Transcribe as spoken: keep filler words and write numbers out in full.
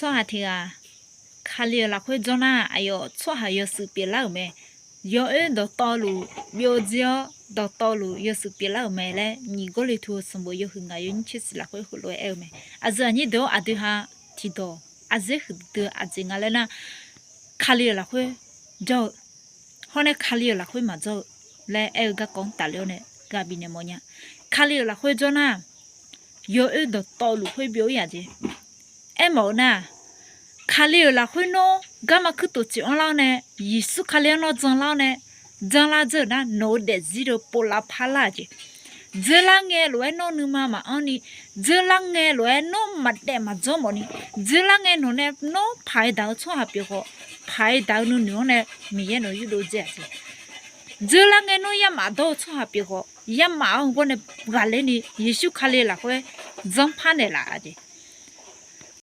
Tsawrhaq tiq ghaq Kali-euq lafkhoer jawr nar, aqyawf tsawrhaq yawshuif pyeuflar-euq mae. Yawoer dawqtawvluf byovdzer-awr, dawqtawvluf yawshuif pyeuflar-euq mae laer nyiq Gawrliqtu-eu sanqbof yawhuiq ngaq yawnyir tser siq lafkhoer heulof-aer aer-eu mae. Aqyuif aqnyir deuq-anr, aqdui ha tiqdawq aqzer huiqdui aqjeq nga laer nar, Kali-euq lafkhoer jawr-eu hawr nae Kali-euq lafkhoer maqjawr-eu laer aer-eu garkawv-anr tafler-awr nae ghaq bifnaeq mawf nya. Kali-euq lafkhoer jawr nar, yawoer dawqtawvluf khoer byov-ir-aq jeq. Aermawf-eu nar, Kali-euq lafkhoer nawr garma kuirtof tsoeq anrlar-awr nae, Yeqsur Kali-anr nawr janlar-awr nae, janlar dzeur-euq nar, nawq-eu daefzir deuq pov lavpar lar-aq jeq. Dzeurlar ngae lof-aer nawr nuima maqanr ni, dzeurlar ngae lof-aer nawr maqdaef maqdzawr mawf ni, dzeurlar ngae nawq nae nawr paq-aer daq-eu tsawrhaq pyeuf khawf, paq-aer daq-eu nuinoeq-anr nae Miqyaer nawq-eu yurdov dzae-aq jeq. Dzeurlar ngae nawr yamaf dawr-eu tsawrhaq pyeuf khawf, yamaf-anr gawr nae ghaqler ni Yeqsur Kali lafkhoer janrpar naeqlaf-aq jeq.